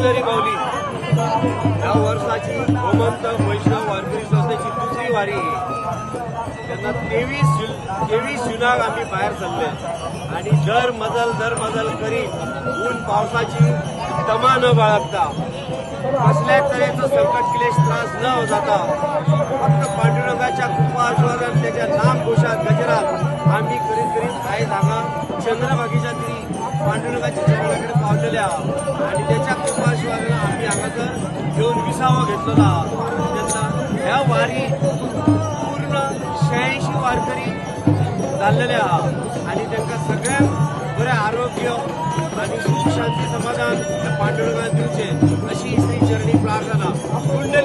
जरी माऊली. ह्या वर्साची गोमंत वैष्णव वारकरी संस्थेची दुसरी वारी ही. तेन्ना 23 जुनाक आमी भायर सरले आनी दर मजल दर मजल करीत, ऊन पावसाची तमा न बाळगता, कसल्याच तरेचो संकट, क्लेश, त्रास न जाता, फक्त पांडुरंगाच्या कृपा आशिर्वादान, त्याच्या नाम घोशात, गजरात आम्ही करीत करीत आयज हांगा चंद्रभागेच्या तिरी पांडुरंगाच्या चरणाकडे पावलेले आहा आणि त्याच्या कृपा आशिर्वादान आम्ही हांगासर येवन विसावो घेतलेलो आहा. तेन्ना ह्या वारी पूर्ण 86 वारकरी जाल्लेले आहा आणि तांकां सगळ्यांक बरें आरोग्य आणि सुख, शांती, समाधान त्या पांडुरंगान दिवचे अशी श्री चरणी प्रार्थना. पुंडलीक.